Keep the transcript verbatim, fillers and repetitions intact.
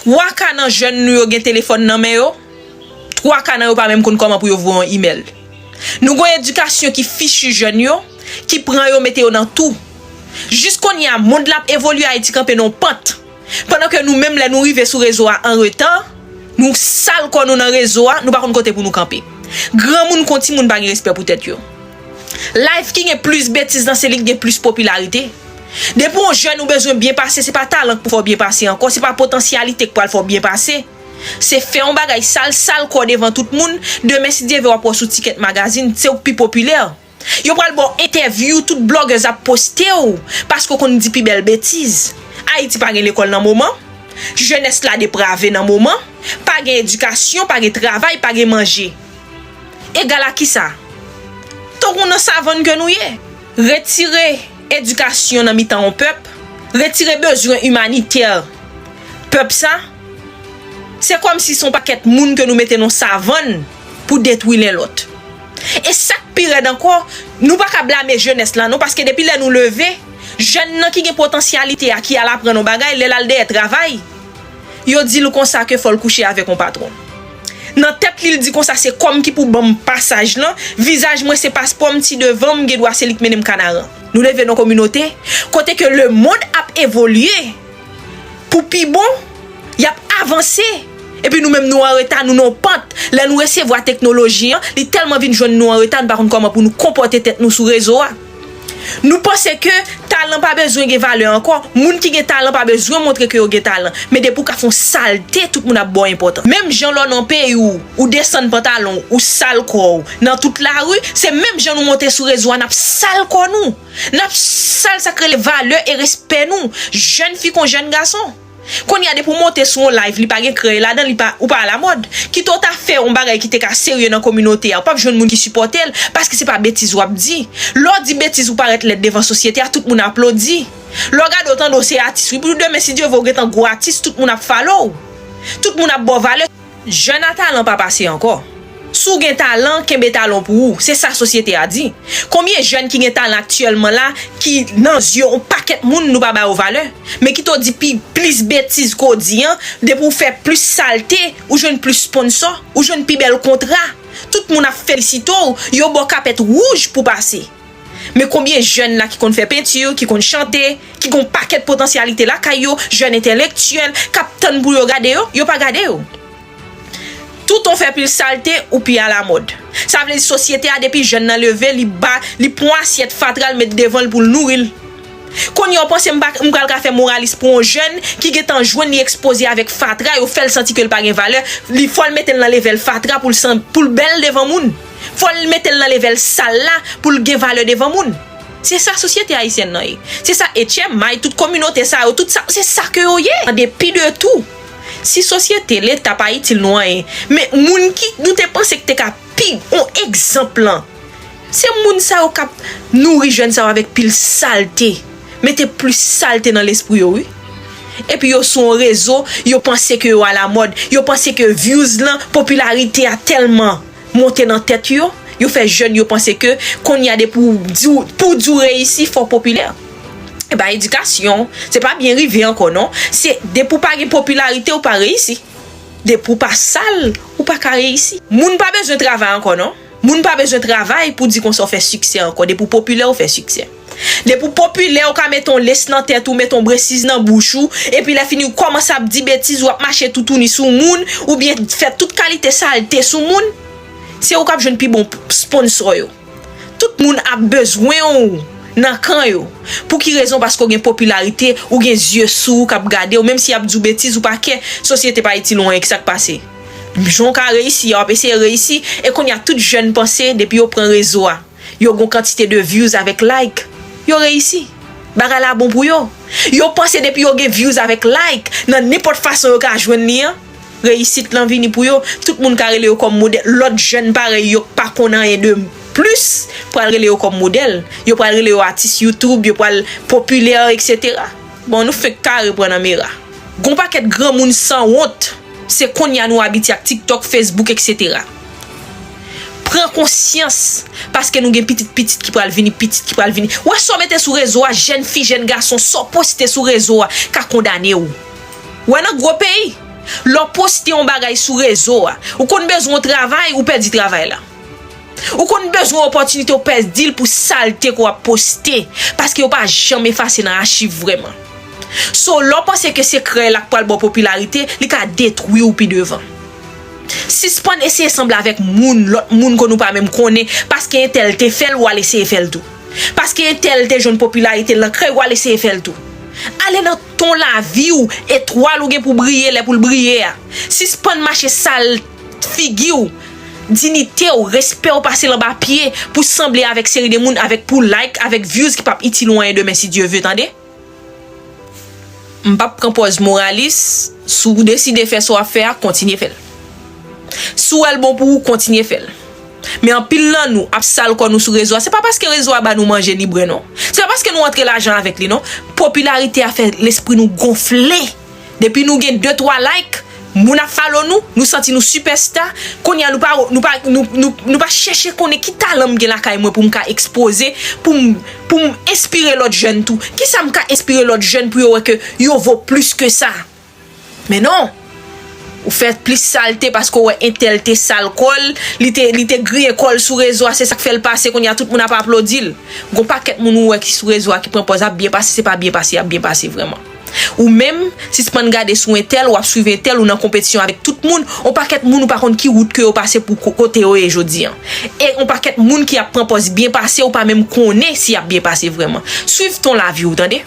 Twa ka nan jèn nou yo gen telefòn nan men yo. Twa ka nan yo pa menm konn kòman pou yo voye yon imèl. Nou gen yon edikasyon ki fichi jèn yo, ki pran yo mete yo nan tou. Jis kounye a, mond la ap evolye, Ayiti kanpe nan yon pant. Pandan ke nou menm, lè nou rive sou rezo a an reta, nou sal kò nou nan rezo a, nou pa konn kote pou nou kanpe. Granmoun kon timoun pa gen respè pou tèt yo. Live ki gen plis betiz nan se li ki gen plis popilarite. Depi yon jèn ou bezwen byen pase, se pa talan k pou fè w byen pase ankò, se pa potansyalite k pral fè w byen pase. Se fè yon bagay sal, sal kò w devan tout moun, demen si Dye vle w ap wè w sou tikèt magazin, se ou k pi popilè. Yo pral ba w entèvyou, tout blogger ap poste w, paske w konn di pi bèl betiz. Ayiti pa gen lekòl nan moman, jenès la deprave nan moman, pa gen edikasyon, pa gen travay, pa gen manje. Egal a kisa? Tankou nan savann ke nou ye. Retire edikasyon nan mitan yon pèp, retire bezwen imanitè pèp sa, se kòmsi se yon pakèt moun ke nou mete nan savann pou detwi len lòt. E sa k pi rèd ankò, nou pa ka blame jenès la non, paske depi lè nou leve, jèn nan ki gen potansyalite a ki al aprann yon bagay, lè l al dèyè travay, yo di l konsa ke fò l kouche avèk yon patwon. Nan tèt li, l di konsa se kò m ki pou ban m pasaj lan, vizaj mwen se paspò m, ti devan m, gen dwa se li k mennen m Kanaran. Nou leve nan kominote kote ke lemonn ap evolye pou pi bon, y ap avanse. Epi nou menm nou an reta, nou nan yon pant. Lè nou resevwa teknoloji an, li tèlman vin jwenn nou an reta, nou pa konn kòman pou nou konpòte tèt nou sou rezo a. Nou panse ke talan pa bezwen gen valè ankò. Moun ki gen talan pa bezwen montre ke yo gen talan. Men depi w ka fè yon salte, tout moun ap ba w enpòtans. Menm jan lè w nan peyi w, ou desann pantalon w, ou sal kò w nan tout lari, se menm jan nou monte sou rezo a, n ap sal kò nou. N ap sal sa k rele valè e respè nou. Jèn fi kon jèn gason. Kounye a, depi w monte sou yon live, li pa gen krèy ladan, li pa, ou pa alamòd. Kite w ta fè yon bagay ki te ka serye nan kominote a, ou p ap jwenn moun ki sipòte l, paske se pa betiz w ap di. Lè w di betiz, ou parèt lèd devan sosyete a, tout moun aplodi. Lè w gade w tande w se atis, wi, pou demen, si Dye vle, w gentan gwo atis, tout moun ap follow w. Tout moun ap ba w valè. Jèn a talan pa pase ankò. Si w gen talan, kenbe talan w pou ou. Se sa sosyete a di. Konbyen jèn ki gen talan aktyèlman la, ki nan zye yon pakèt moun nou pa ba yo valè? Men kite w di pi, plis betiz ke w di an, depi w fè plis salte, ou jwenn plis sponsò, ou jwenn pi bèl kontra. Tout moun ap felisite w, yo ba w kapèt wouj pou pase. Men konbyen jèn la ki konn fè penti, ki konn chante, ki gon pakèt potansyalite lakay yo, jèn entèlektyèl, k ap tann pou yo gade yo, yo pa gade yo. Toutan w fè pil salte, ou pi alamòd. Sa vle di sosyete a, depi jèn nan leve, li ba, li pran asyèt fatra, l met devan l pou l nouri l. Kounye a, w panse m pa, m pral ka fè moralis pou yon jèn ki gentan jwenn li ekspoze avèk fatra, yo fè l santi ke l pa gen valè, li fò l mete l nan levèl fatra pou l san, pou l bèl devan moun. Fò l mete l nan levèl sal la pou l gen valè devan moun. Se sa sosyete ayisyèn nan ye. Se sa H M I, tout kominote sa yo, tout sa, se sa ke yo ye. An depi de tou, si sosyete, Leta pa itil nou anyen, men moun ki nou te panse ki te ka pi, yon egzanp lan, se moun sa yo k ap nouri jèn sa yo avèk pil salte, mete plis salte nan lespri yo, wi. Epi yo sou yon rezo, yo panse ke yo alamòd, yo panse ke views lan, popilarite a tèlman monte nan tèt yo, yo fè jèn yo panse ke kounye a depi w di w, pou w di w reyisi, fò w popilè. E pa edikasyon, se pa byen rive ankò non. Se depi w pa gen popilarite, ou pa reyisi. Depi w pa sal, ou pa ka reyisi. Moun pa bezwen travay ankò non. Moun pa bezwen travay pou di konsa w fè siksè ankò. Depi w popilè, ou fè siksè. Depi w popilè, ou ka mete yon lace nan tèt ou, mete yon bresiz nan bouch ou, epi lè fini ou kòmanse ap di betiz, w ap mache toutouni sou moun, oubyen fè tout kalite salte sou moun, se ou k ap jwenn pi bon sponsò yo. Tout moun ap bezwen w nan kan yo. Pou ki rezon? Paske w gen popilarite, ou gen zye sou ou k ap gade w, menm si y ap di w betiz, ou pa kè, sosyete pa itil ou anyen, ki sa k pase? Jan w ka reyisi a, w ap eseye reyisi, e kounye a tout jèn panse, depi yo pran rezo a, yo gon kantite de views avèk like, yo reyisi. Bagay la bon pou yo. Yo panse depi yo gen views avèk like, nan nenpòt fason yo ka jwenn li an, reyisit lan vini pou yo. Tout moun ka rele yo kòm modèl. Lòt jèn parèy yo k pa konn anyen de plis pral rele yo kòm modèl. Yo pral rele yo atis YouTube, yo pral popilè, etsetera. Bon, nou fenk kare pran nan mera. Gon pakèt granmoun sanwont, se kounye a nou abitye ak TikTok, Facebook, etsetera. Pran konsyans, paske nou gen pitit pitit ki pral vini, pitit ki pral vini. Wè sa w mete sou rezo a, jèn fi, jèn gason, sa w poste sou rezo a ka kondane w. Wè nan gwo peyi, Lè w poste yon bagay sou rezo a, ou konn bezwen yon travay, ou pèdi travay la. Ou konn bezwen yon opòtinite, ou pèdi l pou salte ke w ap poste, paske yo pa janm efase nan achiv vrèman. So, lè w panse ke se krèy la k pral ba w popilarite, li ka detwi w pi devan. Sispann eseye sanble avèk moun, lòt moun ke nou pa menm konnen, paske entèl te fè l, w al eseye fè l tou. Paske entèl te jwenn popilarite l nan krèy, w al eseye fè l tou. Ale nan ton lavi w, etwal ou gen pou briye lè pou l briye a. Sispann mache sal figi w, diyite w, respè w pase l anba pye pou sanble avèk seri de moun, avèk pou like, avèk views ki p ap itil ou anyen demen si Dye ve, tande? M p ap pran pòz moralis. Si w deside fè sa w ap fè a, kontinye fè l. Si w wè l bon pou ou, kontinye fè l. Men anpil nan nou ap sal kò nou sou rezo a. Se pa paske rezo a ba nou manje ni bwè non. Se pa paske nou antre lajan avèk li non. Popilarite a fè lespri nou gonfle. Depi nou gen de twa like, moun ap follow nou, nou santi nou sipèsta. Kounye a nou pa, nou pa, nou, nou, nou pa chèche konnen ki talan m gen lakay mwen pou m ka ekspoze, pou m, pou m enspire lòt jèn tou. Kisa m ka enspire lòt jèn pou yo wè ke yo vo plis ke sa? Men non! Ou fè plis salte paske w wè entèl te sal kò l, li te, li te griyen kò l sou rezo a, se sa k fè l pase, kounye a tout moun ap aplodi l. Gon pakèt moun ou wè ki sou rezo a ki pran pòz ap byen pase, se pa byen pase y ap byen pase vrèman. Ou menm, sispann gade sou entèl, w ap swiv entèl, ou nan konpetisyon avèk tout moun, on pakèt moun ou pa konn ki wout ke yo pase pou ko-, kote yo ye jodi an. E on pakèt moun ki ap pran pòz byen pase, ou pa menm konnen si y ap byen pase vrèman. Swiv ton lavi w, tande!